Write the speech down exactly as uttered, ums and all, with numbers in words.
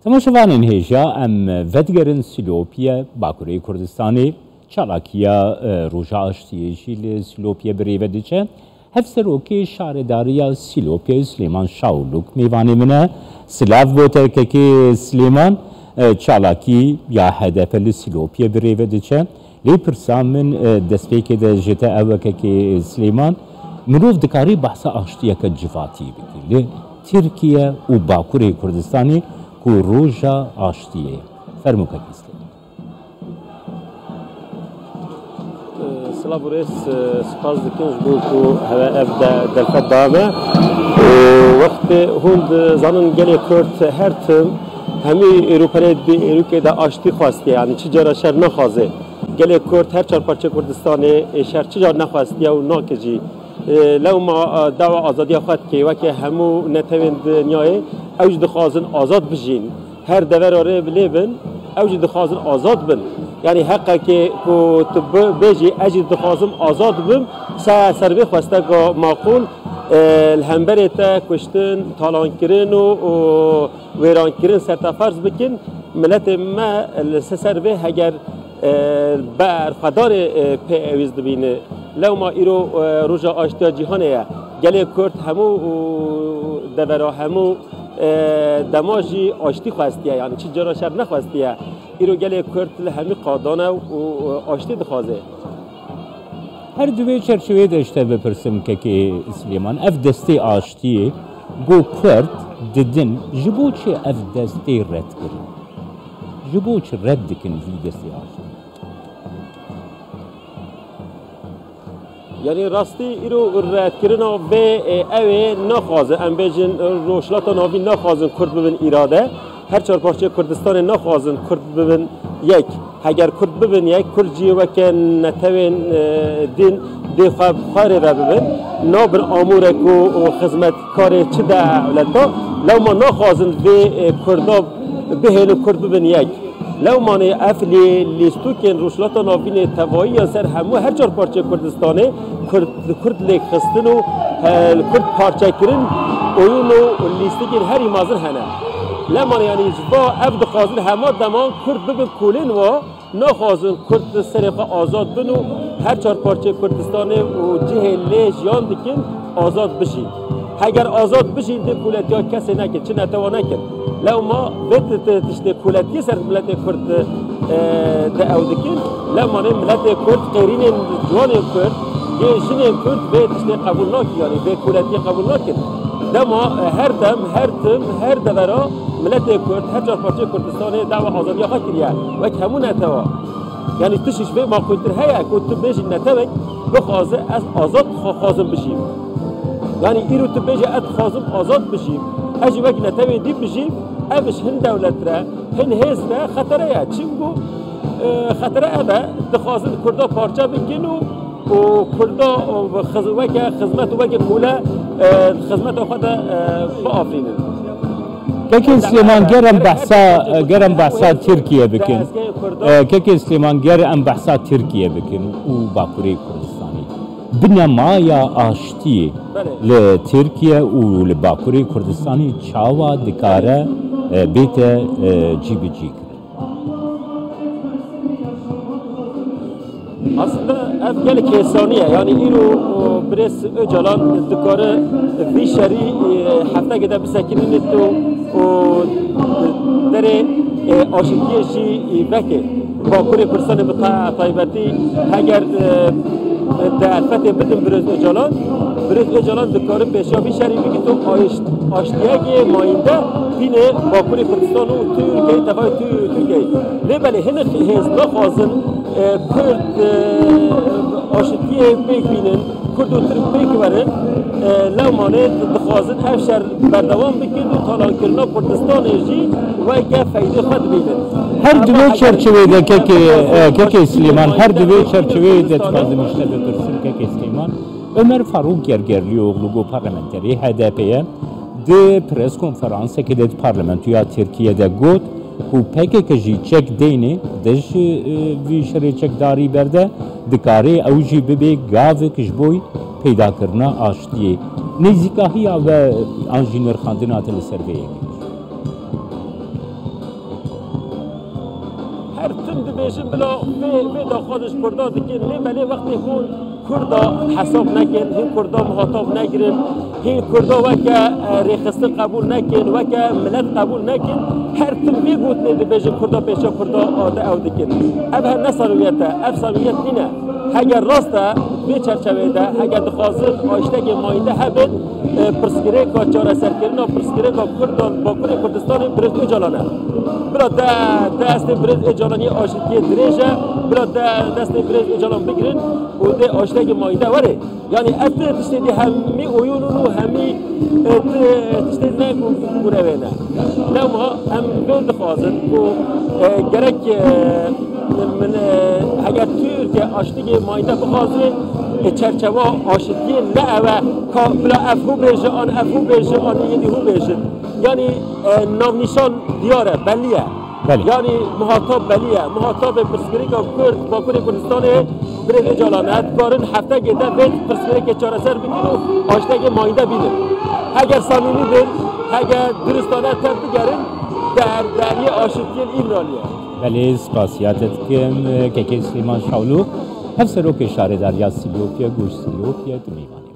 Temaşevanên hêja, em vedigerin Silopiyê, Bakurê Kurdistanê. Çalakiya, e, Roja Aştiyê jî li Silopiyê bi rê ve diçe. Hevserokê Şaredariya Silopiyê Silêman Şawluk mêvanê min e. Silav bo te kekê Silêman. E, çalakî ya H D P li Silopiyê bi rê ve diçe. Lê pirsa min, e, destpêkê de ji te ew e kekê Silêman. Mirov dikarî behsa aştiyeke civatî bike li Tirkiye û Bakurê Kurdistanê ku Roja Aştiyê ye. Fermo kekê Silêman. Silav û rêz, spas dikim ji bo ku heve ev de-, derfet da me. Û wextê hûn dizanin gelê Kurd her tim hemî Ewropayê di Ewropayê de aştî xwestiye, yanî çi cara şer naxwaze. Gelê Kurd her çar parçeyê Kurdistanê, e, şer çi car nexwestiye û nake jî. E, lewma, e, dawa azadiya xwe dike weke hemû netewên dinyayê, ew jî dixwazin azad bijîn. Her devera rê bi lê bin, ew jî dixwazin azad bin. Yanî heqekê ku tu bi-, bêjî, ez jî dixwazim azad bim, se-, ser vê xwesteka maqûl, e, li hemberê te kuştin, talankirin û, û wêrankirin serteferz bikin, miletê me li se-, ser vê heger, e, berxwedanê, e, pêwîst dibîne. Lewma îro, e, roja aştiya cîhanê ye. Gelê Kurd hemû, û devera hemû, e, dema jî aştî xwestiye, yanî çi cara şer nexwestiye. Îro gelê Kurd li hemî qadan e û, û aştî dixwaze. Her di vê çerçeveyê de ji te bipirsim kekê Silêman, ev destê aştiyê ku Kurd didin, ji bo çi ev dest tê red kirin? Ji bo çi red dikin vî destê aştiyê? Yanî rastî îro redkirina vê, e, ew ê naxwazin, em bêjin, e, Rojhilata Navîn naxwazin Kurd bibin îrade. Her çar parçeyê Kurdistanê naxwazin Kurd bibin yek. Heger Kurd bibin yek, Kurd jî weke netewên, e, din dê xwe bi xwe rê ve bibin. Nabin amûrek û, û xizmetkarê çi dewleta. Lewma naxwazin vê, e, Kurda bihêlin Kurd bibin yek. Lewmanê ev lê-, lîstokên Rojhilata Navînê tevayiya ser hemû her çar parçeyê Kurdistanê Kurd, Kurd lêk xistin û, e, Kurd parçekirin, oyûn û lîstikên herî mezin hene. Lewmanê yanî ji va ev dixwazin hema deman Kurd bibin kolên wa, naxwazin Kurd serê xwe azad bin û her çar parçeyê Kurdistanê û cihê lê jiyan dikin azad bijîn. Heger azad bijîn dê koletiya kesê nekin, çi netewa nekin. Lewma vê ti-, ti-, tiştê koletiyê ser miletê Kurd, e, de ew dikin. Lewmanê miletê Kurd, qêrînên ciwanên Kurd, yê jinên Kurd vê tiştê qebûl nakin, yanî vê koletiyê qebûl nakin. Dema, e, her dem, her tim, her devera miletê Kurd, her çar parçeyê Kurdistanê dawa azadiya xwe kiriye. Wek hemû netewa. Yanî tişt ji vê maqûltir heye ku tu bêjî netewek bixwaze ez azad xwe xwazim bijîm. Yanî îro tu bêjî ez dixwazim azad bijîm, ez jî wek netewê dî bijîm, ev ji hin dewlet re, hin hêz re xetere ye. Çimku, e, xetere ev e, dixwazin Kurda parçe bikin û, û Kurda, û xiz-, weke xizmet û weke kole, e, xizmeta xwe de, e, biafirînin. Kekê Silêman, ger em behsa, ger em behsa Tirkiye bikin, e, kekê Silêman, ger em behsa Tirkiye bikin û Bakurê Kurdistanê, binemaya aştiyê li Tirkiye û li Bakurê Kurdistanê çawa dikare, e, bête, e, cîbicî kirin? Aslında ev gelek hêsanî ye. Yanî îro, o, birêz Ocalan dikare vî şerî, e, heftekê de bisekinînit û, û derê, e, aşitiyê jî, e, veke. Bakurê Kurdistanê bi ta-, taybetî heger, e, derfetê bidin birêz Ocalan, birêz Ocalan dikare pêşiya vî şerî bigît û aşt-, aştiyekê mayînde bîne Bakurê Kurdistan û Tirkiyeyê, tevayê Tir-, Tirkiyeyê. Lê belê hinek hêz naxwazin, e, Kurd, e, aşitiyê pêk bînin, Kurd û Tirk pêk werin, e, lewmanê dixwazin ev şer berdewam bikin û talankirina Kurdistanê jî weke feydê xwe dibînin. Her di vê çerçeveyê de kekê, e, kekê Silêman, her di vê çerçeveyê de dixwazim ji te bipirsim kekê Silêman. Ömer Faruk Gergerlioğlu ku parlamenterê H D P ye, di pres konferansekê de di parlamentoya Tirkiye de got ku P K K jî çek deyne, dest ji, e, vî şerê çekdarî berde, dikare ew jî bibe gavek ji bo peydakirina aştiyê. Nêzîkahiya we an jî nirxandina te li ser vê yekê? Her tim dibêjin bila vê, vê daxwaz ji Kurda dikin, lê belê wextê hûn Kurda hesab nekin, hîn Kurda muhatab negirin, hîn Kurda weke, e, rêxistin qebûl nekin, weke milet qebûl nekin, her tim vê gotinê dibêjin Kurda pêşiya Kurda ate ew dikin. Ev her ne samimiyet e, ev samimiyet nîne. Heger rast e, vê çerçeveyê de, heger dixwazin aştekê mayînde hebin, e, pirsgirêka çareserkirina pirsgirêka Kurdan Bakurê Kurdistanê Birêz Ocalan e. Bila de, de estê Birêz Ocalan yê aşitiyê dirêj e, bila de destê Birêz Ocalan bigirin û dê aştekê mayînde were. Yani ev ti tiştê dî hemî oyûn û hemî, e, ti tiştê ne ku, ku rewê ne. Lewma em vê dixwazin ku, e, gerek, e, min, e, heger Tirkiye aştiyê mayînde bixwaze, e, çerçewa aşitiyê ne ew e ka bila ev hû bêje, an ev hû bêje, an yê dî hû bêjin. Yani, e, navnîşan diyar e, belî ye. Belê. Yani muhatab belî ye. Muhatabê pirsgirêka Kurd, Bakurê Kurdistanê Birêz Ocalan e. Dikarin heftekê de vê pirsgirêkê çareser bikin û aştekê mayînde bînin. Heger samîmî bin, heger duristane tev bigerin, der deriyê aşitiyên Îmraliyê. Belê, spasiya te dikim, Kekê Silêman Şawlû, Hevserokê Şaredariya Silopiyê, ku ji Silopiyê tu mêvanê.